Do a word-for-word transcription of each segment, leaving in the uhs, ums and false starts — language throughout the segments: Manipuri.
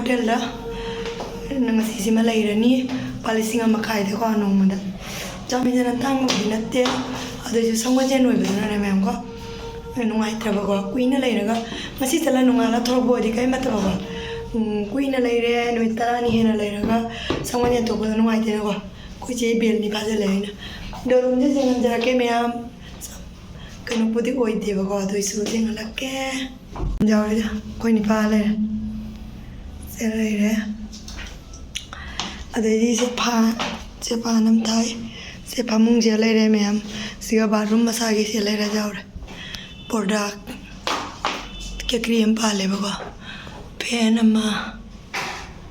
ꯍꯣꯇꯦꯜꯗ ꯉꯁꯤꯁꯤꯃ ꯂꯩꯔꯅꯤ꯫ ꯂꯨꯄꯥ ꯂꯤꯁꯤꯡ ꯑꯃ ꯃꯈꯥꯏꯗꯀꯣ ꯅꯣꯡꯃꯗ꯫ ꯆꯥꯛ ꯃꯤꯟꯖꯥꯡ ꯇꯥꯡꯕꯕꯨꯗꯤ ꯅꯠꯇꯦ, ꯑꯗꯨꯏꯁꯨ ꯁꯒꯣꯜꯁꯦꯟ ꯑꯣꯏꯕꯗꯨꯅꯅꯦ ꯃꯌꯥꯝꯀꯣ, ꯅꯨꯡꯉꯥꯏꯇ꯭ꯔꯕꯀꯣ꯫ ꯀꯨꯏꯅ ꯂꯩꯔꯒ ꯉꯁꯤ ꯆꯠꯂ ꯅꯣꯡꯉꯥꯜꯂ ꯊꯣꯛꯂꯛꯄ ꯑꯣꯏꯗꯤ ꯀꯔꯤꯝ ꯅꯠꯇꯕꯀꯣ꯫ ꯎꯝ, ꯀꯨꯏꯅ ꯂꯩꯔꯦ, ꯅꯨꯃꯤꯠ ꯇꯔꯥꯅꯤ ꯍꯦꯟꯅ ꯂꯩꯔꯒ ꯁꯒꯣꯜꯁꯦꯟ ꯊꯣꯛꯄꯗꯣ ꯅꯨꯡꯉꯥꯏꯇꯦꯅꯀꯣ꯫ ꯑꯩꯈꯣꯏ ꯆꯦ ꯕꯦꯜꯅꯤ ꯐꯥꯖꯤꯜꯂꯦ ꯑꯩꯅ꯫ ꯑꯗꯣ ꯔꯨꯝꯁꯦ ꯌꯦꯡꯍꯟꯖꯔꯛꯀꯦ ꯃꯌꯥꯝ꯫ ꯀꯩꯅꯣꯕꯨꯗꯤ ꯑꯣꯏꯗꯦꯕꯀꯣ, ꯑꯗꯨꯏꯁꯨ ꯌꯦꯡꯍꯜꯂꯛꯀꯦ꯫ ꯌꯥꯎꯔꯦꯗ, ꯑꯩꯈꯣꯏ ꯅꯤꯄꯥ ꯂꯩꯔꯦ꯫ ꯁꯦ ꯂꯩꯔꯦ꯫ ꯑꯗꯩꯗꯤ ꯁꯦ ꯐꯥ-, ꯁꯦ ꯐꯥꯟ ꯑꯃ ꯊꯥꯏ꯫ ꯁꯦ ꯐꯃꯨꯡꯁꯦ ꯂꯩꯔꯦ ꯃꯌꯥꯝ꯫ ꯁꯤꯒ ꯕꯥꯠꯔꯨꯝ ꯃꯁꯥꯒꯤ ꯁꯦ ꯂꯩꯔꯦ, ꯌꯥꯎꯔꯦ꯫ ꯄꯣꯔꯗꯥ ꯀꯦꯀ꯭ꯔꯤ ꯑꯃ ꯄꯥꯜꯂꯦꯕꯀꯣ꯫ ꯐꯦꯟ ꯑꯃ꯫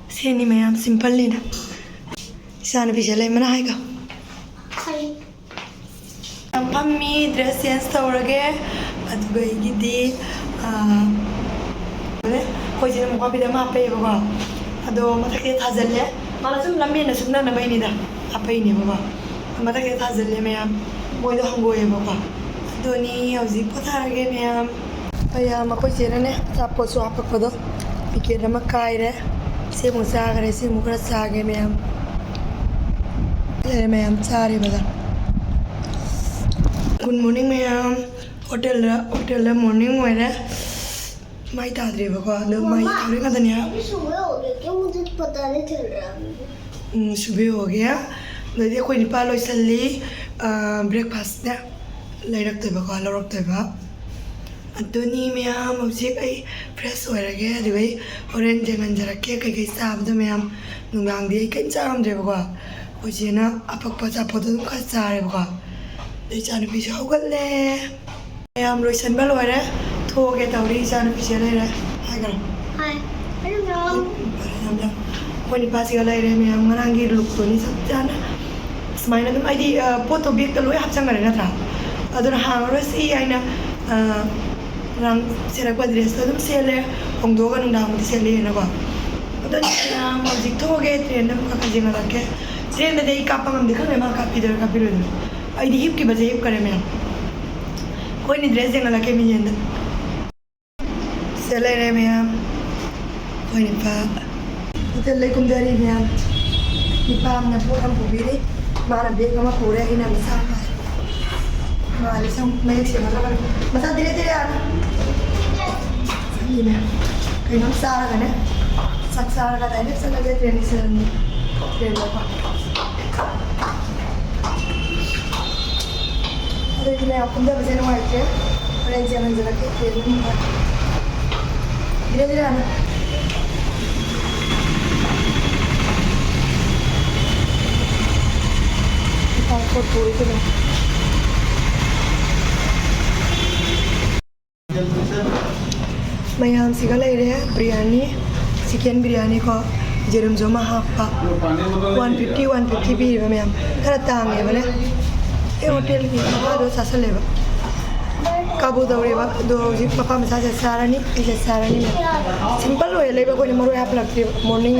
ꯁꯦꯅꯤ ꯃꯌꯥꯝ, ꯁꯤꯝꯄꯜꯅꯤꯅ꯫ ꯏꯆꯥꯅꯨꯄꯤꯁꯦ ꯂꯩꯃꯅ ꯍꯥꯏꯒ꯫ ꯍꯥꯏ꯫ ꯌꯥꯝ ꯐꯝꯃꯤ, ꯗ꯭ꯔꯦꯁ ꯆꯦꯟꯖ ꯇꯧꯔꯒꯦ꯫ ꯑꯗꯨꯒ ꯑꯩꯒꯤꯗꯤ, ꯑꯥ, ꯑꯩꯈꯣꯏꯁꯤꯅ ꯃꯣꯝꯄꯥꯛ ꯐꯤꯗꯛ ꯑꯃ ꯍꯥꯞꯄꯛꯑꯦꯕꯀꯣ꯫ ꯑꯗꯣ ꯃꯊꯛꯁꯤꯗ ꯊꯥꯖꯤꯜꯂꯦ꯫ ꯃꯥꯅ ꯁꯨꯝ ꯂꯝꯕꯦꯟꯗ ꯁꯨꯞꯅꯅꯕꯩꯅꯤꯗ ꯍꯥꯞꯄꯛꯏꯅꯦꯕꯀꯣ꯫ ꯃꯊꯛꯁꯤꯗ ꯊꯥꯖꯤꯜꯂꯦ ꯃꯌꯥꯝ꯫ ꯃꯣꯏꯗꯣ ꯍꯪꯒꯣꯏꯑꯦꯕꯀꯣ꯫ ꯑꯗꯨꯅꯤ ꯍꯧꯖꯤꯛ ꯄꯣꯊꯥꯔꯒꯦ ꯃꯌꯥꯝ꯫ ꯃꯌꯥꯝ, ꯑꯩꯈꯣꯏ ꯆꯦꯅꯅꯦ ꯑꯆꯥꯄꯣꯠꯁꯨ ꯍꯥꯞꯄꯛꯄꯗꯣ ꯄꯤꯀꯦꯠ ꯑꯃ ꯀꯥꯏꯔꯦ꯫ ꯁꯤ ꯑꯃꯨꯛ ꯆꯥꯈ꯭ꯔꯦ, ꯁꯤ ꯑꯃꯨꯛ ꯈꯔ ꯆꯥꯒꯦ ꯃꯌꯥꯝ꯫ ꯂꯩꯔꯦ ꯃꯌꯥꯝ, ꯆꯥꯔꯦ ꯐꯖꯅ꯫ Good morning ꯃꯌꯥꯝ꯫ ꯍꯣꯇꯦꯜꯗ, ꯍꯣꯇꯦꯜꯗ morning ꯑꯣꯏꯔꯦ꯫ ꯃꯥꯏ ꯇꯥꯗ꯭ꯔꯦꯕꯀꯣ, ꯑꯗꯣ ꯃꯥꯏ ꯃꯃꯥ, ꯊꯥꯎꯔꯦꯛ ꯉꯥꯛꯇꯅꯦ꯫ ꯑꯩꯗꯤ ꯁꯨꯕ ꯌꯥꯎꯗꯦ, ꯀꯩꯝꯇ ꯄꯇꯥ ꯂꯩꯇ꯭ꯔꯦ꯫ ꯎꯝ, ꯁꯨꯕ ꯌꯥꯎꯒꯦ꯫ ꯑꯗꯩꯗꯤ ꯑꯩꯈꯣꯏ ꯅꯤꯄꯥ ꯂꯣꯏꯁꯜꯂꯤ꯫ ꯑꯥ, breakfastꯅꯦ ꯂꯩꯔꯛꯇꯣꯏꯕꯀꯣ, ꯂꯧꯔꯛꯇꯣꯏꯕ꯫ ꯑꯗꯨꯅꯤ ꯃꯌꯥꯝ, ꯍꯧꯖꯤꯛ ꯑꯩ fresh ꯑꯣꯏꯔꯒꯦ, ꯑꯗꯨꯒ ꯑꯩ ꯍꯣꯔꯦꯟ ꯌꯦꯡꯍꯟꯖꯔꯛꯀꯦ ꯀꯩꯀꯩ ꯆꯥꯕꯗꯣ ꯃꯌꯥꯝ꯫ ꯅꯨꯡꯗꯥꯡꯗꯤ ꯑꯩ ꯀꯔꯤꯝ ꯆꯥꯔꯝꯗ꯭ꯔꯦꯕꯀꯣ꯫ ꯑꯩꯈꯣꯏ ꯆꯦꯅ ꯑꯄꯛꯄ ꯑꯆꯥꯄꯣꯠꯇꯣ ꯑꯗꯨꯝ ꯈꯔ ꯆꯥꯔꯦꯕꯀꯣ꯫ ꯑꯗꯩ ꯏꯆꯥꯅꯨꯄꯤꯁꯨ ꯍꯧꯒꯠꯂꯦ꯫ ꯃꯌꯥꯝ ꯂꯣꯏꯁꯟꯕ ꯂꯣꯏꯔꯦ, ꯊꯣꯛꯑꯒꯦ ꯇꯧꯔꯤ꯫ ꯏꯆꯥꯅꯨꯄꯤꯁꯦ ꯂꯩꯔꯦ, ꯍꯥꯏꯈ꯭ꯔꯣ꯫ ꯍꯥꯏ꯫ ꯍꯥꯏꯈ꯭ꯔꯣ꯫ ꯎꯝ, ꯐꯔꯦ, ꯌꯥꯝ ꯌꯥꯝ꯫ ꯑꯩꯈꯣꯏ ꯅꯤꯄꯥꯁꯤꯒ ꯂꯩꯔꯦ ꯃꯌꯥꯝ, ꯉꯔꯥꯡꯒꯤ lookꯇꯨꯅꯤ ꯆꯞ ꯆꯥꯅ꯫ ꯁꯨꯃꯥꯏꯅ ꯑꯗꯨꯝ, ꯍꯥꯏꯗꯤ, ꯑ, ꯄꯣꯠꯇꯣ bagꯇ ꯂꯣꯏ ꯍꯥꯞꯆꯟꯈꯔꯦ ꯅꯠꯇ꯭ꯔꯥ? ꯑꯗꯨꯅ ꯍꯥꯡꯉꯔꯣꯏꯁꯤ ꯍꯥꯏꯅ, ꯑ, ꯉꯔꯥꯡ ꯁꯦꯠꯂꯛꯄ dressꯇꯣ ꯑꯗꯨꯝ ꯁꯦꯠꯂꯦ, ꯍꯣꯡꯗꯣꯛꯑꯒ ꯅꯨꯡꯗꯥꯡꯕꯨꯗꯤ ꯁꯦꯠꯂꯦꯅꯀꯣ꯫ ꯑꯗꯣ ꯃꯌꯥꯝ ꯍꯧꯖꯤꯛ ꯊꯣꯛꯑꯒꯦ, trainꯗ ꯑꯃꯨꯛ ꯈꯔ ꯈꯔ ꯌꯦꯡꯍꯜꯂꯛꯀꯦ꯫ Trainꯗꯗꯤ ꯑꯩ ꯀꯥꯞꯄ ꯉꯝꯗꯦ, ꯈꯪꯗꯦ ꯃꯥ ꯀꯥꯞꯄꯤꯗꯣꯏꯔꯥ ꯀꯥꯞꯄꯤꯔꯣꯏꯗꯣꯏꯔꯥ꯫ ꯑꯩꯗꯤ ꯍꯤꯞꯈꯤꯕꯁꯦ ꯍꯤꯞꯈꯔꯦ ꯃꯌꯥꯝ꯫ ꯑꯩꯈꯣꯏꯅꯤ dress ꯌꯦꯡꯍꯜꯂꯛꯀꯦ ꯃꯤꯡꯖꯦꯜꯗ꯫ ꯁꯤꯗ ꯂꯩꯔꯦ ꯃꯌꯥꯝ꯫ ꯑꯩꯈꯣꯏ ꯅꯤꯄꯥ꯫ ꯍꯣꯇꯦꯜꯗꯩ ꯀꯨꯝꯊꯔꯤ ꯃꯌꯥꯝ꯫ ꯅꯨꯄꯥ ꯑꯃꯅ ꯄꯣꯠ ꯑꯃ ꯄꯨꯕꯤꯔꯤ꯫ ꯃꯥꯅ ꯕꯦꯒ ꯑꯃ ꯄꯨꯔꯦ, ꯑꯩꯅ ꯃꯆꯥ ꯑꯃ ꯄꯥꯏꯔꯦ꯫ ꯃꯥ ꯂꯤꯁꯪ ꯃꯌꯦꯛ ꯁꯦꯡꯅ ꯂꯧꯔꯒ ꯃꯆꯥ ꯙꯤꯔꯦ ꯙꯤꯔꯦ ꯌꯥꯅꯤ꯫ ꯆꯠꯂꯤ ꯃꯌꯥꯝ꯫ ꯀꯩꯅꯣꯝ ꯆꯥꯔꯒꯅꯦ꯫ ꯆꯥꯛ ꯆꯥꯔꯒ ꯗꯥꯏꯔꯦꯛ ꯆꯠꯂꯒꯦ ꯇ꯭ꯔꯦꯟ ꯁ꯭ꯇꯦꯁꯟꯗ꯫ ꯇ꯭ꯔꯦꯟ ꯂꯧꯕ꯫ ꯑꯗꯨꯗꯤ ꯃꯌꯥꯝ ꯀꯨꯝꯊꯕꯁꯦ ꯅꯨꯡꯉꯥꯏꯇ꯭ꯔꯦ꯫ ꯍꯣꯔꯦꯟ ꯆꯦꯟ ꯍꯟꯖꯔꯛꯀꯦ꯫ ꯇ꯭ꯔꯦꯟꯗ ꯑꯃꯨꯛ ꯉꯥꯏ꯫ ꯙꯤꯔꯦ ꯙꯤꯔꯦ ꯍꯥꯟꯅ꯫ ꯄꯥꯁꯄꯣꯔꯠ ꯄꯨꯔꯤꯁꯤꯅꯦ꯫ ꯃꯌꯥꯝꯁꯤꯒ ꯂꯩꯔꯦ꯫ ꯕꯤꯔꯌꯥꯅꯤ, ꯆꯤꯀꯟ ꯕꯤꯔꯌꯥꯅꯤ ꯀꯣ, ꯌꯦꯔꯨꯝꯁꯨ ꯑꯃ ꯍꯥꯞꯄ꯫ ꯋꯥꯟ ꯐꯤꯐꯇꯤ, ꯋꯥꯟ ꯐꯤꯐꯇꯤ ꯄꯤꯔꯤꯕ ꯃꯌꯥꯝ꯫ ꯈꯔ ꯇꯥꯡꯉꯦꯕꯅꯦ꯫ ꯑꯩ ꯍꯣꯇꯦꯜꯒꯤ ꯃꯈꯥꯗꯣ ꯆꯥꯁꯜꯂꯦꯕ꯫ ꯀꯥꯕꯨ ꯇꯧꯔꯦꯕ꯫ ꯑꯗꯣ ꯍꯧꯖꯤꯛ ꯃꯄꯥ ꯃꯆꯥꯁꯦ ꯆꯥꯔꯅꯤ, ꯑꯩꯁꯦ ꯆꯥꯔꯅꯤ ꯃꯌꯥꯝ꯫ ꯁꯤꯝꯄꯜ ꯑꯣꯏꯅ ꯂꯩꯕ ꯑꯩꯈꯣꯏꯅ ꯃꯔꯣꯏ ꯍꯥꯞꯄꯂꯛꯇꯦꯕ꯫ ꯃꯣꯔꯅꯤꯡ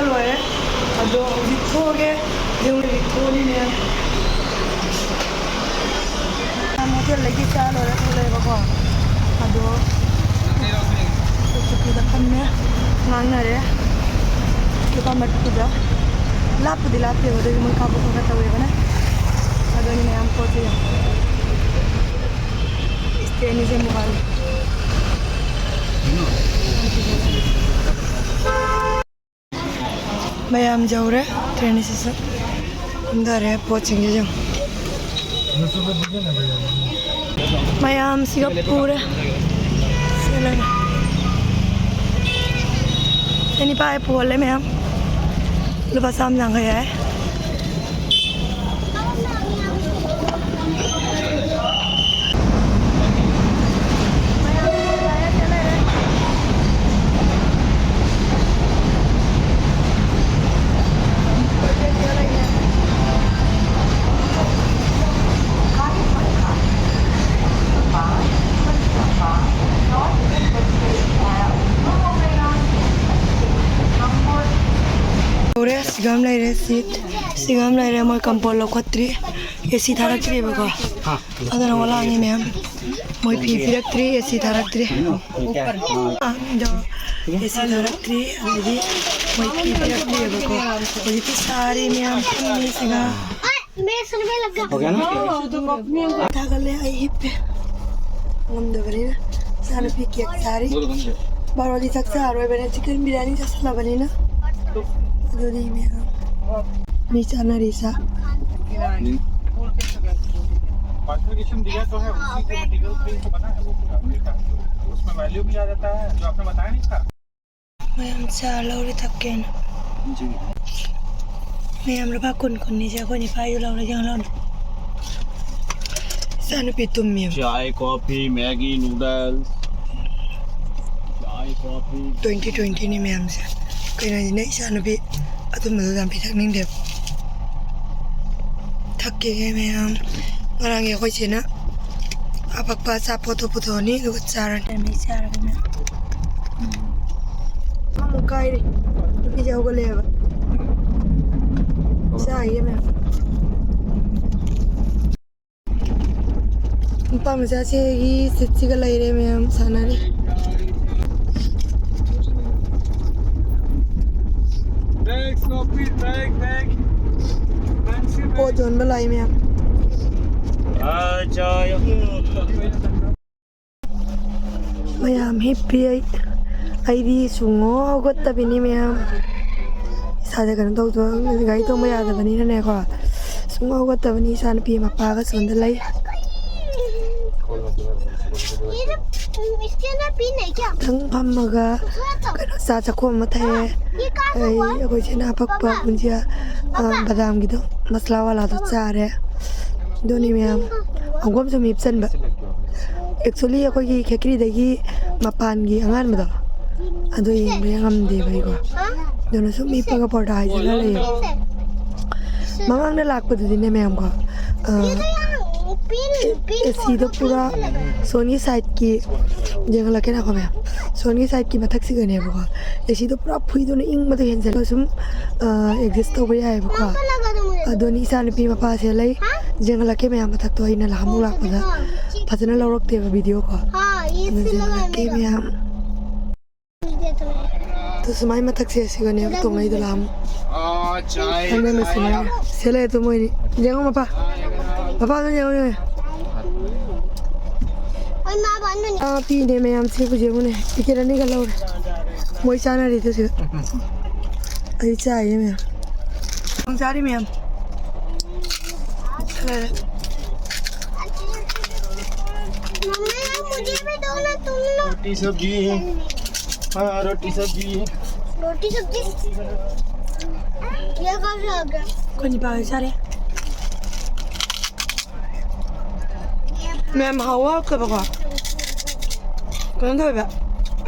ꯂꯣꯏꯔꯦ꯫ ꯑꯗꯣ ꯍꯧꯖꯤꯛ ꯊꯣꯛꯑꯒꯦ꯫ ꯌꯨꯝꯗꯒꯤ ꯊꯣꯛꯑꯅꯤꯅꯦ꯫ ꯍꯣꯇꯦꯜꯗꯒꯤ ꯆꯥ ꯂꯣꯏꯔ ꯊꯣꯛꯂꯛꯑꯦꯕꯀꯣ꯫ ꯑꯗꯣ ꯆꯨꯄꯤꯗ ꯐꯝꯃꯦ꯫ ꯉꯥꯡꯅꯔꯦ꯫ ꯂꯨꯄꯥ ꯃꯔꯤꯐꯨꯗ꯫ ꯂꯥꯞꯄꯨꯗꯤ ꯂꯥꯞꯇꯦꯕ, ꯑꯗꯨꯒꯤ ꯃꯣꯏ ꯀꯥꯞꯄ ꯈꯣꯠꯄ ꯇꯧꯋꯦꯕꯅ꯫ ꯑꯗꯨꯅꯤ ꯃꯌꯥꯝ ꯄꯣꯠꯁꯦ ꯌꯦꯡꯉꯣ꯫ ꯏꯁꯇꯦꯟꯁꯦ ꯃꯣꯕꯥꯏꯜ꯫ ꯃꯌꯥꯝ ꯌꯧꯔꯦ ꯇ꯭ꯔꯦꯟ ꯁ꯭ꯇꯦꯁꯟ꯫ ꯀꯨꯝꯊꯔꯦ ꯄꯣꯠꯁꯤꯡꯁꯦ ꯌꯦꯡꯉꯣ꯫ ꯃꯌꯥꯝꯁꯤꯒ ꯄꯨꯔꯦ꯫ ꯁꯦ ꯂꯩꯔꯦ꯫ ꯏꯆꯦ ꯅꯤꯄꯥ ꯄꯨꯍꯜꯂꯦ ꯃꯌꯥꯝ꯫ ꯂꯨꯄꯥ ꯆꯥꯝ ꯌꯥꯡꯈꯩ ꯍꯥꯏ꯫ ꯌꯧꯔꯦ꯫ ꯁꯤꯒ ꯑꯃ ꯂꯩꯔꯦ ꯁꯤꯠ꯫ ꯁꯤꯒ ꯑꯃ ꯂꯩꯔꯦ꯫ ꯃꯣꯏ ꯀꯝꯄꯣꯜ ꯂꯧꯈꯠꯇ꯭ꯔꯤ꯫ ꯑꯦ ꯁꯤ ꯊꯥꯔꯛꯇ꯭ꯔꯤꯕꯀꯣ꯫ ꯑꯗꯨꯅ ꯋꯥ ꯂꯥꯡꯉꯤ ꯃꯌꯥꯝ꯫ ꯃꯣꯏ ꯐꯤ ꯄꯤꯔꯛꯇ꯭ꯔꯤ, ꯑꯦ ꯁꯤ ꯊꯥꯔꯛꯇ꯭ꯔꯤ꯫ ꯑꯥ, ꯌꯧꯔꯦ꯫ ꯑꯦꯁꯤ ꯊꯥꯔꯛꯇ꯭ꯔꯤ, ꯑꯗꯒꯤ ꯃꯣꯏ ꯐꯤ ꯄꯤꯔꯛꯇ꯭ꯔꯤꯕꯀꯣ꯫ ꯍꯧꯖꯤꯛꯇꯤ ꯁꯥꯔꯤ ꯃꯌꯥꯝ ꯐꯝꯃꯤ ꯁꯤꯒ꯫ ꯊꯥꯒꯠꯂꯦ, ꯑꯩ ꯍꯤꯞꯄꯦ꯫ ꯉꯝꯗꯕꯅꯤꯅ꯫ ꯏꯆꯥꯅꯨꯄꯤ ꯀꯦꯛ ꯆꯥꯔꯤ꯫ ꯕꯥꯔꯣꯗꯤ ꯆꯥꯛ ꯆꯥꯔꯣꯏꯕꯅꯦ, ꯆꯤꯛꯀꯟ ꯕꯤꯔꯌꯥꯅꯤ ꯆꯥꯁꯜꯂꯕꯅꯤꯅ꯫ ꯑꯗꯨꯗꯤ ꯃꯌꯥꯝ ꯃꯤ ꯆꯥꯅꯔꯤ ꯆꯥꯛ꯫ पार्सल रिसीव दिया तो है, उसी के डिटेल्स पे ही तो बना है वो पूरा। उसमें वैल्यू भी आ जाता है, जो आपने बताया नहीं था। ꯃꯌꯥꯝ ꯆꯥ ꯂꯧꯔꯦ ꯊꯛꯀꯦꯅ꯫ ꯃꯌꯥꯝ ꯂꯨꯄꯥ ꯀꯨꯟ ꯀꯨꯟꯅꯤꯁꯦ ꯑꯩꯈꯣꯏ ꯅꯤꯄꯥꯏꯁꯨ ꯂꯧꯔꯦ, ꯌꯦꯡꯉꯣ ꯂꯥꯎꯅꯦ꯫ ꯏꯆꯥꯅꯨꯄꯤ ꯇꯨꯝꯃꯤ꯫ चाय, कॉफी, मैगी, नूडल्स, चाय, कॉफी। Twenty twenty ꯅꯤ ꯃꯌꯥꯝꯁꯦ꯫ ꯀꯩꯅꯣ ꯍꯥꯏꯁꯤꯅ ꯏꯆꯥꯅꯨꯄꯤ ꯑꯊꯨꯝꯕꯗꯣ ꯌꯥꯝ ꯄꯤꯊꯛꯅꯤꯡꯗꯦꯕ꯫ ꯊꯛꯀꯦꯒꯦ ꯃꯌꯥꯝ꯫ ꯉꯔꯥꯡꯒꯤ ꯑꯩꯈꯣꯏ ꯆꯦꯅ ꯑꯄꯛꯄ ꯑꯆꯥꯄꯣꯠꯇꯣ ꯄꯨꯊꯣꯛꯑꯅꯤ, ꯑꯗꯨꯒ ꯆꯥꯔꯅꯤ꯫ ꯑꯩ ꯆꯥꯔꯒꯦ ꯃꯌꯥꯝ꯫ ꯑꯃꯨꯛ ꯀꯥꯏꯔꯦ꯫ ꯅꯨꯄꯤꯁꯦ ꯍꯧꯒꯠꯂꯛꯑꯦꯕ꯫ ꯆꯥꯏꯌꯦ ꯃꯌꯥꯝ꯫ ꯅꯨꯄꯥ ꯃꯆꯥꯁꯤꯒꯤ ꯁꯤꯠꯁꯤꯒ ꯂꯩꯔꯦ ꯃꯌꯥꯝ ꯁꯥꯟꯅꯔꯤ꯫ ꯄꯣꯠ ꯌꯣꯟꯕ ꯂꯥꯛꯏ ꯃꯌꯥꯝ꯫ ꯃꯌꯥꯝ ꯍꯤꯞꯄꯤ ꯑꯩ꯫ ꯑꯩꯗꯤ ꯁꯨꯡꯍꯧ ꯍꯧꯒꯠꯇꯕꯤꯅꯤ ꯃꯌꯥꯝ꯫ ꯏꯁꯥꯁꯦ ꯀꯩꯅꯣ ꯇꯧꯗꯕ, ꯒꯥꯔꯤ ꯇꯣꯡꯕ ꯌꯥꯗꯕꯅꯤꯅꯅꯦꯀꯣ꯫ ꯁꯨꯡꯍꯧ ꯍꯧꯒꯠꯇꯕꯅꯤ꯫ ꯏꯆꯥꯅꯨꯄꯤ ꯃꯄꯥꯒ ꯁꯣꯝꯗ ꯂꯩ꯫ ꯈꯤꯇꯪ ꯐꯝꯃꯒ ꯀꯩꯅꯣ ꯆꯥ ꯆꯥꯛꯈꯣꯝ ꯑꯃ ꯊꯛꯑꯦ꯫ ꯑꯩ, ꯑꯩꯈꯣꯏ ꯆꯦꯅ ꯑꯄꯛꯄ ꯕꯨꯟꯖꯤꯌꯥ, ꯑ, ꯕꯗꯥꯝꯒꯤꯗꯣ, ꯃꯁꯂꯥ ꯋꯥꯂꯥꯗꯣ ꯆꯥꯔꯦ꯫ ꯑꯗꯨꯅꯤ ꯃꯌꯥꯝ꯫ ꯑꯃꯨꯛ ꯑꯃ ꯁꯨꯝ ꯍꯤꯞꯆꯟꯕ꯫ Actually ꯑꯩꯈꯣꯏꯒꯤ ꯈꯦꯀ꯭ꯔꯤꯗꯒꯤ ꯃꯄꯥꯟꯒꯤ ꯑꯉꯥꯟꯕꯗꯣ ꯑꯗꯨ ꯌꯦꯡꯕ ꯉꯝꯗꯦꯕ ꯑꯩꯀꯣ꯫ ꯑꯗꯨꯅ ꯁꯨꯝ ꯍꯤꯞꯄꯒ ꯄꯔꯗꯥ ꯍꯥꯏꯁꯤꯅ ꯂꯩꯌꯦꯕ꯫ ꯃꯃꯥꯡꯗ ꯂꯥꯛꯄꯗꯨꯗꯤꯅꯦ ꯃꯌꯥꯝꯀꯣ, ꯑ, ꯑꯦꯁꯤꯗꯣ ꯄꯨꯔꯥ ꯁꯣꯝꯒꯤ ꯁꯥꯏꯠꯀꯤ, ꯌꯦꯡꯍꯜꯂꯛꯀꯦ ꯉꯥꯏꯈꯣ ꯃꯌꯥꯝ꯫ ꯁꯣꯝꯒꯤ ꯁꯥꯏꯠꯀꯤ ꯃꯊꯛꯁꯤꯒꯅꯦꯕꯀꯣ, ꯑꯦꯁꯤꯗꯣ ꯄꯨꯔꯥ ꯐꯨꯏꯗꯨꯅ ꯏꯪꯕꯗꯣ ꯍꯦꯟꯖꯜꯂꯒ ꯁꯨꯝ, ꯑ, ꯑꯦꯗꯖꯁ ꯇꯧꯕ ꯌꯥꯏꯑꯕꯀꯣ꯫ ꯑꯗꯨꯅꯤ ꯏꯆꯥꯅꯨꯄꯤ ꯃꯄꯥꯁꯦ ꯂꯩ꯫ ꯌꯦꯡꯍꯜꯂꯛꯀꯦ ꯃꯌꯥꯝ ꯃꯊꯛꯇꯣ, ꯑꯩꯅ ꯅꯍꯥꯟꯃꯨꯛ ꯂꯥꯛꯄꯗ ꯐꯖꯅ ꯂꯧꯔꯛꯇꯦꯕ ꯚꯤꯗꯤꯑꯣ ꯀꯣ꯫ ꯑꯗꯨ ꯌꯦꯡꯍꯜꯂꯛꯀꯦ ꯃꯌꯥꯝ꯫ ꯁꯨꯃꯥꯏ ꯃꯊꯛꯁꯦ ꯁꯤꯒꯅꯦꯕ ꯇꯣꯡꯉꯩꯗꯣ ꯂꯥꯝ꯫ ꯁꯦ ꯂꯩꯔꯦ ꯇꯨ ꯃꯣꯏꯅꯤ꯫ ꯌꯦꯡꯉꯣ ꯃꯄꯥ꯫ ꯃꯄꯥꯗꯣ ꯌꯦꯡꯉꯣ, ꯌꯦꯡꯉꯣ꯫ ꯄꯤꯅꯦ ꯃꯌꯥꯝ, ꯁꯤ ꯍꯧꯖꯤꯛ ꯌꯦꯡꯉꯨꯅꯦ꯫ ꯇꯤꯀꯦꯠ ꯑꯅꯤꯒ ꯂꯧꯔꯦ꯫ ꯃꯣꯏ ꯆꯥꯅꯔꯤꯗꯨ ꯁꯤꯗ꯫ ꯑꯩ ꯆꯥꯏꯌꯦ ꯃꯌꯥꯝ꯫ ꯅꯪ ꯆꯥꯔꯤ ꯃꯌꯥꯝ꯫ ꯂꯩꯔꯦ꯫ मम्मी, मुझे भी दो ना, तुम ना। रोटी सब्जी। हाँ, रोटी सब्जी। रोटी सब्जी। ये कौन सा आ गया? कोई नहीं पावे सारे। मैम, हाउ आपका बगा? कौन था बेटा?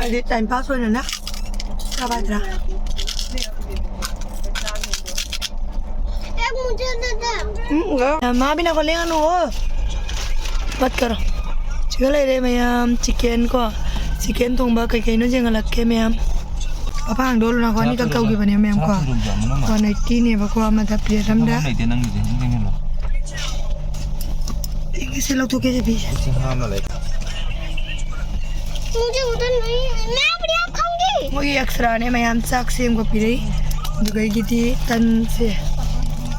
अरे, टाइम पास होने ना। क्या बात रहा? एक मुझे दे दे। ꯎꯝ, ꯃꯥ ꯕꯤꯅꯥ ꯀꯣ ꯂꯦꯡꯉꯅꯨ꯫ ꯄꯠꯀꯔꯣ꯫ ꯁꯤꯒ ꯂꯩꯔꯦ ꯃꯌꯥꯝ, ꯆꯤꯀꯦꯟ ꯀꯣ꯫ ꯆꯤꯀꯦꯟ ꯊꯣꯡꯕ ꯀꯩ ꯀꯩꯅꯣ ꯌꯦꯡꯍꯜꯂꯛꯀꯦ ꯃꯌꯥꯝ꯫ ꯃꯄꯥ ꯍꯥꯡꯗꯣꯛꯍꯜꯂꯨ ꯅꯈꯣ, ꯑꯅꯤꯈꯛ ꯇꯧꯈꯤꯕꯅꯦ ꯃꯌꯥꯝ ꯀꯣ꯫ ꯋꯥꯟ ꯑꯩꯠꯇꯤꯅꯦꯕꯀꯣ ꯑꯃꯗ ꯄ꯭ꯂꯦꯠ ꯑꯃꯗ꯫ ꯂꯩꯇꯦ ꯅꯪꯒꯤꯁꯦ, ꯅꯪꯒꯤꯁꯦ꯫ ꯑꯩꯒꯤꯁꯦ ꯂꯧꯊꯣꯛꯀꯦ ꯁꯦ ꯐꯤꯁꯦ꯫ ꯁꯤ ꯉꯥ ꯑꯃ ꯂꯩ꯫ मुझे उधर नहीं है। मैं अपने आप खाऊंगी। ꯃꯣꯏꯒꯤ ꯑꯦꯛꯁꯇ꯭ꯔꯥꯅꯦ ꯃꯌꯥꯝ, ꯆꯥꯛ ꯁꯦꯝꯒ ꯄꯤꯔꯛꯏ꯫ ꯑꯗꯨꯗꯒꯤꯗꯤ ꯇꯟꯁꯦ꯫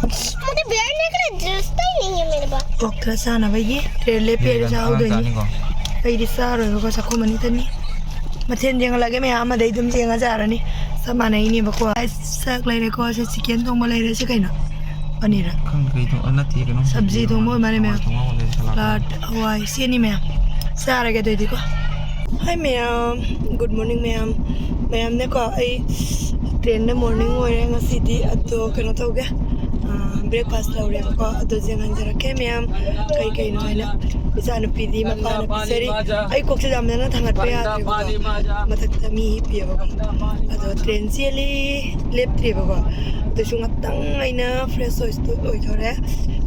मुझे बैठने के लिए जूता ही नहीं है मेरे पास। ꯑꯣꯛꯇ ꯆꯥꯅꯕꯒꯤ ꯇ꯭ꯔꯦꯟ ꯂꯦꯞꯄꯦ, ꯑꯗꯨ ꯆꯥꯍꯧꯗꯣꯏꯅꯤ꯫ ꯑꯉꯥꯡ ꯆꯥꯅꯤꯀꯣ꯫ ꯑꯩꯗꯤ ꯆꯥꯔꯣꯏꯕꯀꯣ, ꯆꯥꯛꯈꯨꯝ ꯑꯅꯤ ꯈꯛꯇꯅꯤ꯫ ꯃꯊꯦꯜ ꯌꯦꯡꯍꯜꯂꯒꯦ ꯃꯌꯥꯝ, ꯑꯃꯗꯩ ꯑꯗꯨꯝ ꯌꯦꯡꯉ ꯆꯥꯔꯅꯤ꯫ ꯆꯞ ꯃꯥꯟꯅꯩꯅꯦꯕꯀꯣ꯫ ꯆꯥꯛ ꯂꯩꯔꯦꯀꯣ, ꯁꯤ ꯆꯤꯀꯦꯟ ꯊꯣꯡꯕ ꯂꯩꯔꯦ, ꯁꯤ ꯀꯩꯅꯣ? ꯄꯅꯤꯔ꯫ ꯈꯪꯗꯦ ꯀꯩꯗꯣ, ꯑ, ꯅꯠꯇꯦ, ꯀꯩꯅꯣꯝ ꯁꯕꯖꯤ ꯊꯣꯡꯕ ꯑꯣꯏ ꯃꯥꯜꯂꯦ ꯃꯌꯥꯝ꯫ ꯍꯋꯥꯏ ꯊꯣꯡꯕ ꯑꯃ ꯂꯩꯔꯦ, ꯁꯂꯥꯠ ꯁꯂꯥꯗ, ꯑꯃ꯫ ꯍꯋꯥꯏ, ꯁꯤꯅꯤ ꯃꯌꯥꯝ꯫ ꯆꯥꯔꯒꯦ ꯑꯗꯨꯑꯣꯏꯗꯤꯀꯣ꯫ ꯍꯥꯏ ꯃꯌꯥꯝ, ꯒꯨꯗ ꯃꯣꯔꯅꯤꯡ ꯃꯌꯥꯝ꯫ ꯃꯌꯥꯝꯅꯦꯀꯣ, ꯑꯩ ꯇ꯭ꯔꯦꯟꯗ ꯃꯣꯔꯅꯤꯡ ꯑꯣꯏꯔꯦ ꯉꯁꯤꯗꯤ꯫ ꯑꯗꯣ ꯀꯩꯅꯣ ꯇꯧꯒꯦ, ꯑ, ꯕ꯭ꯔꯦꯛꯐꯥꯁ ꯂꯧꯔꯦꯕꯀꯣ꯫ ꯑꯗꯣ ꯌꯦꯡꯍꯟꯖꯔꯛꯀꯦ ꯃꯌꯥꯝ, ꯀꯩ ꯀꯩꯅꯣ ꯍꯥꯏꯅ꯫ ꯏꯆꯥꯅꯨꯄꯤꯗꯤ ꯃꯄꯥꯅ ꯄꯤꯖꯔꯤ꯫ ꯑꯩ ꯀꯣꯛꯁꯦ ꯌꯥꯝꯅ ꯊꯥꯡꯒꯠꯄ ꯌꯥꯗ꯭ꯔꯦꯕꯀꯣ꯫ ꯃꯊꯛꯇ ꯃꯤ ꯍꯤꯞꯄꯤꯑꯕꯀꯣ꯫ ꯑꯗꯣ ꯇ꯭ꯔꯦꯟ ꯆꯦꯜꯂꯤ, ꯂꯦꯞꯇ꯭ꯔꯤꯕꯀꯣ꯫ ꯑꯗꯨꯁꯨ ꯉꯥꯛꯇꯪ ꯑꯩꯅ ꯐ꯭ꯔꯦꯁ ꯑꯣꯏꯊꯣꯔꯦ,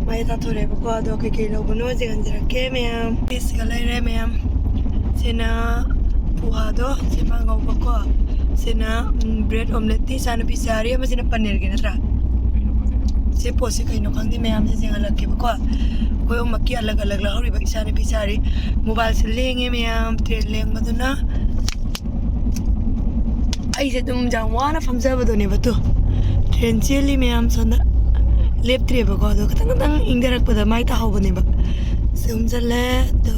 ꯃꯥꯏ ꯇꯥꯊꯣꯔꯦꯕꯀꯣ꯫ ꯑꯗꯣ ꯀꯩꯀꯩ ꯂꯧꯕꯅꯣ ꯌꯦꯡꯍꯟꯖꯔꯛꯀꯦ ꯃꯌꯥꯝ꯫ ꯁꯤꯒ ꯂꯩꯔꯦ ꯃꯌꯥꯝ꯫ ꯁꯤꯅ ꯄꯨꯍꯥꯗꯣ, ꯁꯤ ꯃꯥ ꯉꯧꯕꯀꯣ꯫ ꯁꯤꯅ, ꯎꯝ, ꯕ꯭ꯔꯦꯗ ꯑꯣꯝꯂꯦꯠꯇꯤ ꯏꯆꯥꯅꯨꯄꯤ ꯆꯥꯔꯤ, ꯑꯃꯁꯤꯅ ꯄꯅꯤꯔꯒꯤ ꯅꯠꯇ꯭ꯔꯥ? ꯁꯤ ꯄꯣꯠꯁꯤ ꯀꯩꯅꯣ ꯈꯪꯗꯦ ꯃꯌꯥꯝꯁꯦ ꯌꯦꯡꯍꯜꯂꯛꯀꯦꯕꯀꯣ꯫ ꯑꯩꯈꯣꯏ ꯑꯍꯨꯝꯃꯛꯀꯤ ꯑꯂꯛ ꯑꯂꯛ ꯂꯧꯍꯧꯔꯤꯕ ꯏꯆꯥꯅꯨꯄꯤ ꯆꯥꯔꯤ꯫ ꯃꯣꯕꯥꯏꯜꯁꯦ ꯂꯦꯡꯉꯦ ꯃꯌꯥꯝ, ꯇ꯭ꯔꯦꯟ ꯂꯦꯡꯕꯗꯨꯅ꯫ ꯑꯩꯁꯦ ꯑꯗꯨꯝ ꯌꯥꯝ ꯋꯥꯅ ꯐꯝꯖꯕꯗꯨꯅꯦꯕ꯫ ꯇꯨ, ꯇ꯭ꯔꯦꯟ ꯆꯦꯜꯂꯤ ꯃꯌꯥꯝ ꯁꯣꯝꯗ꯫ ꯂꯦꯞꯇ꯭ꯔꯦꯕꯀꯣ, ꯑꯗꯣ ꯈꯤꯇꯪ ꯈꯤꯇꯪ ꯏꯪꯊꯔꯛꯄꯗ ꯃꯥꯏ ꯇꯥꯍꯧꯕꯅꯦꯕ꯫ ꯁꯨꯝ ꯆꯠꯂꯦ꯫ ꯑꯗꯣ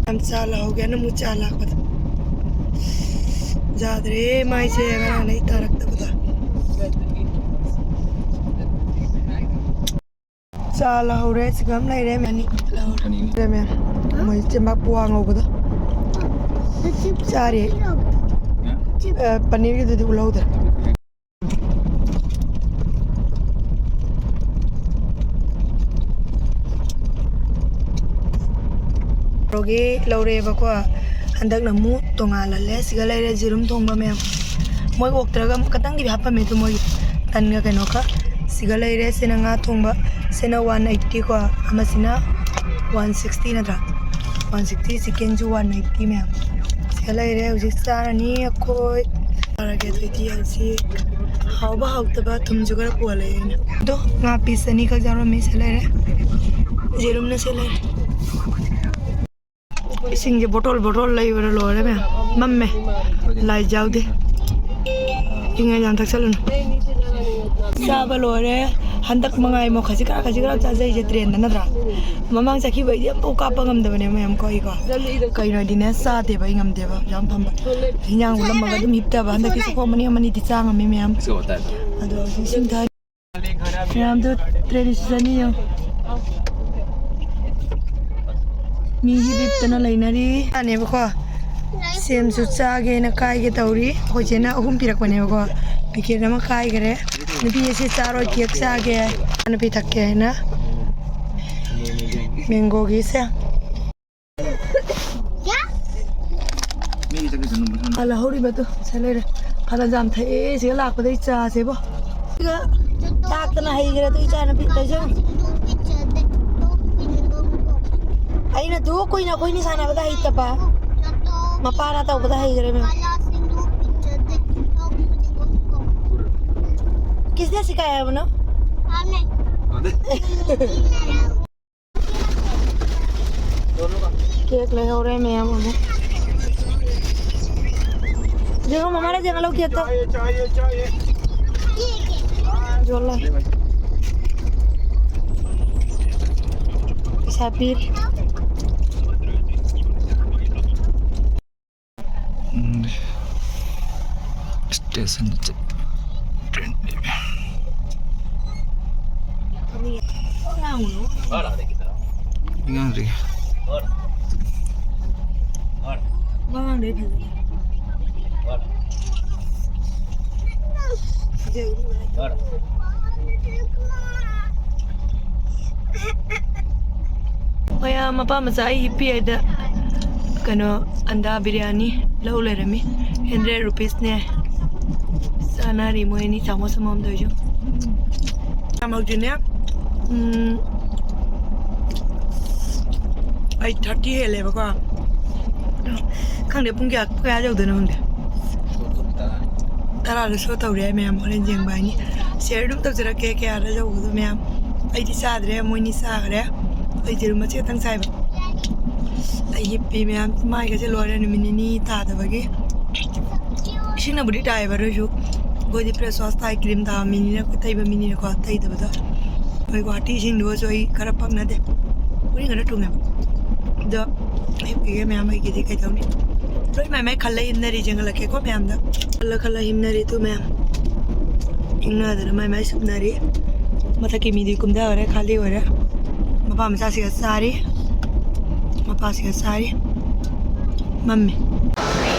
ꯌꯥꯝ ꯆꯥ ꯂꯧꯍꯧꯒꯦꯅ ꯑꯃꯨꯛ ꯆꯥ ꯂꯥꯛꯄꯗ ꯌꯥꯗ꯭ꯔꯦ, ꯃꯥꯏꯁꯦ ꯉꯔꯥꯡꯗꯩ ꯇꯥꯔꯛꯇꯕꯗꯣ꯫ ꯆꯥ ꯂꯧꯍꯧꯔꯦ, ꯆꯤꯡꯒꯝ ꯂꯩꯔꯦ, ꯃꯅꯤ ꯂꯧꯍꯧꯔꯦ꯫ ꯃꯣꯏ ꯆꯦ ꯃꯥ ꯄꯣꯋꯥ ꯉꯧꯕꯗꯣ ꯆꯥꯔꯦ꯫ ꯑ, ꯄꯅꯤꯔꯒꯤꯗꯨꯗꯤ ꯎꯠꯍꯧꯗ꯭ꯔꯦ꯫ ꯂꯧꯔꯦꯕꯀꯣ꯫ ꯍꯟꯗꯛꯅ ꯑꯃꯨꯛ ꯇꯣꯉꯥꯜꯍꯜꯂꯦ꯫ ꯁꯤꯒ ꯂꯩꯔꯦ ꯌꯦꯔꯨꯝ ꯊꯣꯡꯕ ꯃꯌꯥꯝ꯫ ꯃꯣꯏ ꯑꯣꯛꯇ꯭ꯔꯒ ꯑꯃꯨꯛ ꯈꯇꯪꯗꯤ ꯍꯥꯞꯄꯝꯃꯦ, ꯑꯗꯨ ꯃꯣꯏ ꯇꯟꯒ ꯀꯩꯅꯣꯒ꯫ ꯁꯤꯒ ꯂꯩꯔꯦ꯫ ꯁꯤꯅ ꯉꯥ ꯊꯣꯡꯕ꯫ ꯁꯤꯅ ꯋꯥꯟ ꯑꯩꯠꯇꯤ ꯀꯣ꯫ ꯑꯃꯁꯤꯅ ꯋꯥꯟ ꯁꯤꯛꯁꯇꯤ ꯅꯠꯇ꯭ꯔꯥ? ꯋꯥꯟ ꯁꯤꯛꯁꯇꯤ, ꯆꯤꯛꯀꯦꯟꯁꯨ ꯋꯥꯟ ꯑꯩꯠꯇꯤ ꯃꯌꯥꯝ꯫ ꯁꯤꯒ ꯂꯩꯔꯦ꯫ ꯍꯧꯖꯤꯛ ꯆꯥꯔꯅꯤ ꯑꯩꯈꯣꯏ꯫ ꯆꯥꯔꯒꯦ ꯑꯗꯨꯗꯤ ꯍꯧꯖꯤꯛ꯫ ꯍꯥꯎꯕ ꯍꯥꯎꯇꯕ ꯊꯨꯝꯁꯨ ꯈꯔ ꯄꯣꯜꯂꯦ ꯑꯩꯅ꯫ ꯑꯗꯣ ꯉꯥ ꯄꯤꯁ ꯑꯅꯤꯈꯛ ꯌꯥꯎꯔꯝꯃꯤ꯫ ꯁꯤ ꯂꯩꯔꯦ꯫ ꯌꯦꯔꯨꯝꯅ ꯁꯤ ꯂꯩꯔꯦ꯫ ꯏꯁꯤꯡꯁꯦ ꯕꯣꯇꯜ ꯕꯣꯇꯜ ꯂꯩꯕꯗ ꯂꯣꯏꯔꯦ ꯃꯌꯥꯝ꯫ ꯃꯝꯃꯦ꯫ ꯂꯥꯏꯠ ꯌꯥꯎꯗꯦ꯫ ꯏꯪꯉꯦ, ꯌꯥꯝ ꯊꯛꯆꯜꯂꯨꯅꯨ꯫ ꯆꯥꯕ ꯂꯣꯏꯔꯦ꯫ ꯍꯟꯗꯛ ꯃꯉꯥꯏꯃꯣ ꯈꯖꯤꯛ ꯈꯔ ꯈꯖꯤꯛ ꯈꯔ ꯆꯥꯖꯩꯁꯦ ꯇ꯭ꯔꯦꯟꯗ ꯅꯠꯇ꯭ꯔꯥ? ꯃꯃꯥꯡ ꯆꯠꯈꯤꯕꯩꯗꯤ ꯑꯝꯐꯥꯎ ꯀꯥꯞꯄ ꯉꯝꯗꯕꯅꯦ ꯃꯌꯥꯝ ꯀꯣ ꯑꯩꯀꯣ꯫ ꯀꯩꯅꯣ ꯍꯥꯏꯗꯤꯅꯦ, ꯆꯥꯗꯦꯕ ꯑꯩ ꯉꯝꯗꯦꯕ ꯌꯥꯝ ꯐꯝꯕ꯫ ꯍꯤꯟꯖꯥꯡ ꯎꯠꯂꯝꯃꯒ ꯑꯗꯨꯝ ꯍꯤꯞꯇꯕ꯫ ꯍꯟꯗꯛꯇꯤ ꯆꯈꯣꯝ ꯑꯅꯤ ꯑꯃꯅꯤꯗꯤ ꯆꯥ ꯉꯝꯃꯤ ꯃꯌꯥꯝ꯫ ꯑꯗꯣ ꯍꯧꯖꯤꯛ ꯏꯁꯤꯡ ꯊꯛ ꯃꯌꯥꯝꯗꯣ ꯇ꯭ꯔꯦꯟ ꯏꯁꯇꯦꯁꯟꯅꯤ ꯌꯦꯡꯉꯣ꯫ ꯃꯤ ꯍꯤꯞ ꯍꯤꯞꯇꯅ ꯂꯩꯅꯔꯤ꯫ ꯆꯥꯅꯦꯕꯀꯣ꯫ ꯁꯦꯝꯁꯨ ꯆꯥꯒꯦꯅ ꯀꯥꯏꯒꯦ ꯇꯧꯔꯤ꯫ ꯑꯩꯈꯣꯏ ꯆꯦꯅ ꯑꯍꯨꯝ ꯄꯤꯔꯛꯄꯅꯦꯕꯀꯣ꯫ ꯄꯤꯀꯦꯠ ꯑꯃ ꯀꯥꯏꯈꯔꯦ꯫ ꯅꯨꯄꯤ ꯑꯁꯤ ꯆꯥꯔꯣꯏ, ꯀꯦꯛ ꯆꯥꯒꯦ꯫ ꯅꯨꯄꯤ ꯊꯛꯀꯦ ꯍꯥꯏꯅ꯫ ꯃꯦꯡꯒꯣꯒꯤꯁꯦ꯫ ꯃꯤꯒꯤ ꯆꯠꯈꯤꯁꯅꯨ, ꯃꯊꯪꯗ꯫ ꯑꯥ, ꯂꯧꯍꯧꯔꯤꯕꯗꯣ ꯁꯦ ꯂꯩꯔꯦ꯫ ꯐꯅ ꯌꯥꯝ ꯊꯛꯑꯦ ꯁꯤꯒ ꯂꯥꯛꯄꯗꯩ ꯆꯥꯁꯦꯕꯣ꯫ ꯁꯤꯒ ꯆꯥꯛꯇꯅ ꯍꯩꯈ꯭ꯔꯦ ꯑꯗꯨ ꯏꯆꯥ ꯅꯨꯄꯤ ꯇꯧꯖꯧ꯫ ꯑꯩꯅ ꯑꯗꯨ ꯀꯨꯏꯅ ꯑꯩꯈꯣꯏꯅꯤ ꯁꯥꯟꯅꯕꯗ ꯍꯩꯇꯕ꯫ ꯃꯄꯥꯅ ꯇꯧꯕꯗ ꯍꯩꯈ꯭ꯔꯦ ꯃꯦꯝ꯫ ꯀꯤꯁꯅ ꯁꯤꯀꯥꯏ ꯍꯥꯏꯕꯅꯣ? ꯀꯦꯛ ꯂꯩꯍꯧꯔꯦ ꯃꯌꯥꯝ ꯑꯃꯨꯛ꯫ ꯌꯦꯡꯉꯣ, ꯃꯃꯥꯅ ꯌꯦꯡꯉꯣ, ꯂꯧꯈꯤ ꯑꯝꯇ꯫ ꯌꯣꯜꯂꯣ꯫ ꯄꯩꯁꯥ ꯄꯤꯔꯦ꯫ ꯎꯝ꯫ ꯁ꯭ꯇꯦꯁꯟꯗ ꯆꯠ-, ꯇ꯭ꯔꯦꯟ ꯂꯩꯔꯦ꯫ ꯑꯉꯥꯡꯗꯤ꯫ ꯃꯌꯥꯝ ꯃꯄꯥ ꯃꯆꯥ ꯑꯩ ꯍꯤꯞꯄꯤ ꯍꯥꯏꯗ ꯀꯩꯅꯣ ꯑꯟꯗꯥ ꯕꯤꯔꯌꯥꯅꯤ ꯂꯧ ꯂꯩꯔꯝꯃꯤ꯫ ꯍꯟꯗ꯭ꯔꯦꯠ ꯔꯨꯄꯤꯁꯅꯦ꯫ ꯆꯥꯅꯔꯤ ꯃꯣꯏ ꯑꯅꯤ ꯆꯥꯃꯁ ꯑꯃꯃꯝ ꯇꯧꯔꯤꯁꯨ꯫ ꯌꯥꯝ ꯍꯧꯖꯤꯛꯅꯦ꯫ ꯎꯝ, ꯑꯩꯠ ꯊꯥꯔꯇꯤ ꯍꯦꯜꯂꯦꯕꯀꯣ꯫ ꯈꯪꯗꯦ ꯄꯨꯡ ꯀꯌꯥ, ꯀꯌꯥ ꯌꯧꯗꯣꯏꯅꯣ ꯈꯪꯗꯦ꯫ ꯇꯔꯥꯗ ꯁꯣ ꯇꯧꯔꯦ ꯃꯌꯥꯝ, ꯍꯣꯔꯦꯟ ꯌꯦꯡꯕ ꯍꯥꯏꯅꯤ꯫ ꯁꯤꯌꯔ ꯑꯗꯨꯝ ꯇꯧꯖꯔꯛꯀꯦ ꯀꯌꯥꯗ ꯌꯧꯕꯗꯣ ꯃꯌꯥꯝ꯫ ꯑꯩꯗꯤ ꯆꯥꯗ꯭ꯔꯦ, ꯃꯣꯏꯅꯤ ꯆꯥꯈ꯭ꯔꯦ꯫ ꯑꯩ ꯌꯦꯔꯨꯝ ꯃꯆꯦꯠ ꯈꯛꯇꯪ ꯆꯥꯏꯕ꯫ ꯑꯩ ꯍꯤꯞꯄꯤ ꯃꯌꯥꯝ, ꯃꯥꯏꯒꯁꯦ ꯂꯣꯏꯔꯦ ꯅꯨꯃꯤꯠ ꯅꯤꯅꯤ ꯇꯥꯗꯕꯒꯤ꯫ ꯏꯁꯤꯡꯅꯕꯨꯗꯤ ꯇꯥꯏꯌꯦꯕ, ꯑꯗꯨ ꯑꯣꯏꯁꯨ ꯑꯩꯈꯣꯏꯗꯤ ꯐꯦꯁ ꯋꯥꯁ ꯇꯥꯏ, ꯀ꯭ꯔꯤꯝ ꯇꯥꯕ ꯃꯤꯅꯤꯅ, ꯇꯩꯕ ꯃꯤꯅꯤꯅꯀꯣ, ꯇꯩꯗꯕꯗꯣ꯫ ꯑꯩꯈꯣꯏ ꯒꯨꯍꯥꯇꯤ ꯏꯁꯤꯡꯗꯨꯒꯁꯨ ꯑꯩ ꯈꯔ ꯄꯛꯅꯗꯦ, ꯎꯔꯤꯡ ꯈꯔ ꯊꯨꯡꯉꯦꯕ꯫ ꯑꯗꯣ ꯍꯤꯞꯄꯤꯒꯦ ꯃꯌꯥꯝ, ꯑꯩꯒꯤꯗꯤ ꯀꯩꯗꯧꯅꯤ꯫ ꯂꯣꯏ ꯃꯥꯏ ꯃꯥꯏ ꯈꯜꯂ ꯏꯟꯅꯔꯤ, ꯌꯦꯡꯍꯜꯂꯛꯀꯦꯀꯣ ꯃꯌꯥꯝꯗ꯫ ꯈꯜꯂ ꯈꯜꯂ ꯏꯟꯅꯔꯤ ꯇꯨ ꯃꯌꯥꯝ꯫ ꯏꯟꯅꯗꯅ ꯃꯥꯏ ꯃꯥꯏ ꯁꯨꯞꯅꯔꯤ꯫ ꯃꯊꯛꯀꯤ ꯃꯤꯗꯤ ꯀꯨꯝꯊꯈꯔꯦ, ꯈꯥꯂꯤ ꯑꯣꯏꯔꯦ꯫ ꯃꯄꯥ ꯃꯆꯥꯁꯤꯒ ꯆꯥꯔꯤ꯫ ꯃꯄꯥꯁꯤꯒ ꯆꯥꯔꯤ꯫ ꯃꯝꯃꯤ꯫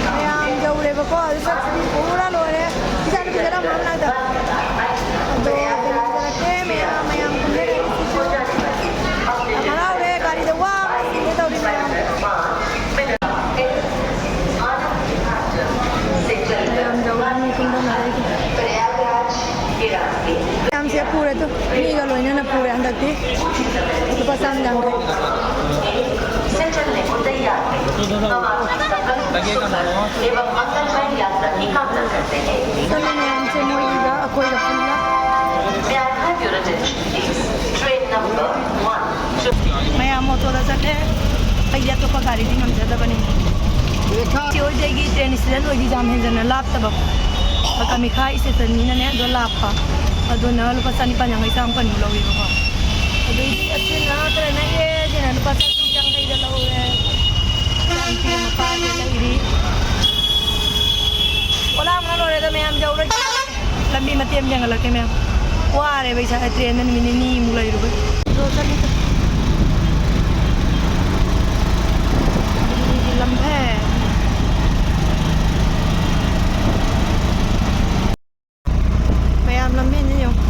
ꯃꯌꯥꯝ ꯌꯧꯔꯦꯕꯀꯣ, ꯑꯗꯨ ꯆꯠꯄꯗꯤ ꯄꯨꯔꯥ ꯂꯣꯏꯔꯦ꯫ ꯏꯆꯥꯅꯨꯄꯤ ꯆꯠꯂꯝꯃꯣ ꯃꯅꯥꯛꯇ꯫ ꯑꯗꯣ ꯌꯧꯖꯔꯛꯀꯦ ꯃꯌꯥꯝ, ꯃꯌꯥꯝ ꯀꯨꯝꯊꯔꯛꯏꯁꯤꯁꯨ꯫ ꯌꯥꯝ ꯍꯔꯥꯎꯔꯦ, ꯒꯥꯔꯤꯗ ꯋꯥ ꯑꯃ ꯁꯤꯒꯦ ꯇꯧꯔꯤ ꯃꯌꯥꯝ꯫ ꯃꯌꯥꯝ ꯌꯧꯔꯦ, ꯃꯤ ꯀꯨꯝꯊꯅꯔꯛꯏꯁꯦ꯫ ꯃꯌꯥꯝꯁꯦ ꯄꯨꯔꯦ ꯇꯨ, ꯃꯤꯒ ꯂꯣꯏꯅꯅ ꯄꯨꯔꯦ ꯍꯟꯗꯛꯇꯤ꯫ ꯂꯨꯄꯥ ꯆꯥꯝ ꯌꯥꯡꯈꯩ꯫ से चलने को तैयार है। हम आपकी सफल, सुखद एवं मंगलमय यात्रा की कामना करते हैं। ꯆꯠꯂꯤ ꯃꯌꯥꯝꯁꯦ ꯃꯣꯏꯒ ꯑꯩꯈꯣꯏꯒ ꯄꯨꯟꯅ꯫ May I have your attention, please? Train number one. ꯃꯌꯥꯝ ꯑꯣꯇꯣꯗ ꯆꯠꯂꯦ꯫ ꯑꯩꯗꯤ ꯑꯇꯣꯞꯄ ꯒꯥꯔꯤꯗꯤ ꯉꯝꯖꯗꯕꯅꯤ꯫ ꯁꯤ ꯑꯣꯏꯗꯒꯤ ꯇ꯭ꯔꯦꯟ ꯁ꯭ꯇꯦꯁꯟ ꯑꯣꯏꯗꯤ ꯌꯥꯝ ꯍꯦꯟꯖꯟꯅ ꯂꯥꯞꯇꯕ, ꯀꯥꯃꯤꯈꯥ ꯁ꯭ꯇꯦꯁꯟꯅꯤꯅꯅꯦ ꯑꯗꯣ ꯂꯥꯞꯄ, ꯑꯗꯨꯅ ꯂꯨꯄꯥ ꯆꯅꯤꯄꯥꯟ ꯌꯥꯡꯈꯩ ꯆꯥꯝꯃꯄꯟꯃꯨꯛ ꯂꯧꯋꯦꯕꯀꯣ꯫ ꯑꯗꯨꯏꯗꯤ ꯑꯁꯤꯅ ꯈꯔ ꯅꯛꯑꯦ, ꯁꯤꯅ ꯂꯨꯄꯥ ꯆꯥꯇ꯭ꯔꯨꯛ ꯌꯥꯡꯈꯩꯗ ꯂꯧꯔꯦ꯫ ꯌꯥꯝ ꯄꯤꯛꯑꯦ, ꯃꯄꯥꯁꯦ ꯂꯩꯔꯤ꯫ ꯑꯣꯂꯥꯡꯕꯅ ꯂꯣꯏꯔꯦꯗ ꯃꯌꯥꯝ, ꯌꯧꯔꯒꯦ꯫ ꯂꯝꯕꯤ ꯃꯇꯦꯛ ꯑꯃ ꯌꯦꯡꯍꯜꯂꯛꯀꯦ ꯃꯌꯥꯝ꯫ ꯋꯥꯔꯦꯕ ꯏꯁꯥ, ꯇ꯭ꯔꯦꯟꯗ ꯅꯨꯃꯤꯠ ꯅꯤꯅꯤꯃꯨꯛ ꯂꯩꯔꯨꯕꯩ꯫ ꯑꯗꯣ ꯆꯠꯂꯤꯗ꯫ ꯂꯝꯐꯦ꯫ ꯃꯌꯥꯝ ꯂꯝꯕꯤꯅꯤ ꯌꯦꯡꯉꯣ꯫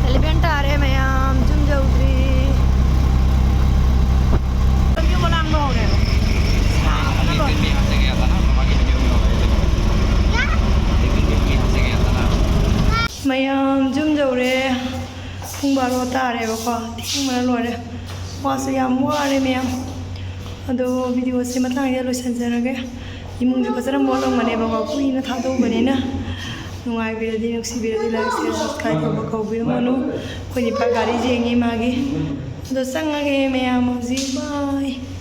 ꯑꯦꯂꯦꯚꯦꯟ ꯇꯥꯔꯦ ꯃꯌꯥꯝ, ꯌꯨꯝ ꯌꯧꯗ꯭ꯔꯤ꯫ ꯌꯨꯝ ꯑꯂꯥꯡꯕ ꯍꯧꯔꯦꯕ꯫ ꯁꯥꯕꯅ ꯂꯣꯏꯔꯦ꯫ ꯃꯌꯥꯝ ꯌꯨꯝ ꯌꯧꯔꯦ꯫ ꯄꯨꯡ ꯕꯥꯔꯣ ꯇꯥꯔꯦꯕꯀꯣ꯫ ꯊꯦꯡꯕꯅ ꯂꯣꯏꯔꯦ꯫ ꯋꯥꯁꯨ ꯌꯥꯝ ꯋꯥꯔꯦ ꯃꯌꯥꯝ꯫ ꯑꯗꯣ ꯚꯤꯗꯤꯑꯣꯁꯦ ꯃꯇꯥꯡꯁꯤꯗ ꯂꯣꯏꯁꯤꯟꯖꯔꯒꯦ꯫ ꯏꯃꯨꯡꯁꯨ ꯐꯖꯅ ꯃꯣꯠꯂꯝꯒꯅꯦꯕꯀꯣ, ꯀꯨꯏꯅ ꯊꯥꯗꯣꯛꯎꯕꯅꯤꯅ꯫ ꯅꯨꯡꯉꯥꯏꯕꯤꯔꯗꯤ, ꯅꯨꯡꯁꯤꯕꯤꯔꯗꯤ like, share, subscribe ꯇꯧꯕ ꯀꯧꯕꯤꯔꯝꯃꯅꯨ꯫ ꯑꯩꯈꯣꯏ ꯅꯤꯄꯥ ꯒꯥꯔꯤ ꯌꯦꯡꯉꯤ ꯃꯥꯒꯤ꯫ ꯑꯗꯣ ꯆꯪꯉꯒꯦ ꯃꯌꯥꯝ ꯍꯧꯖꯤꯛ꯫ Bye꯫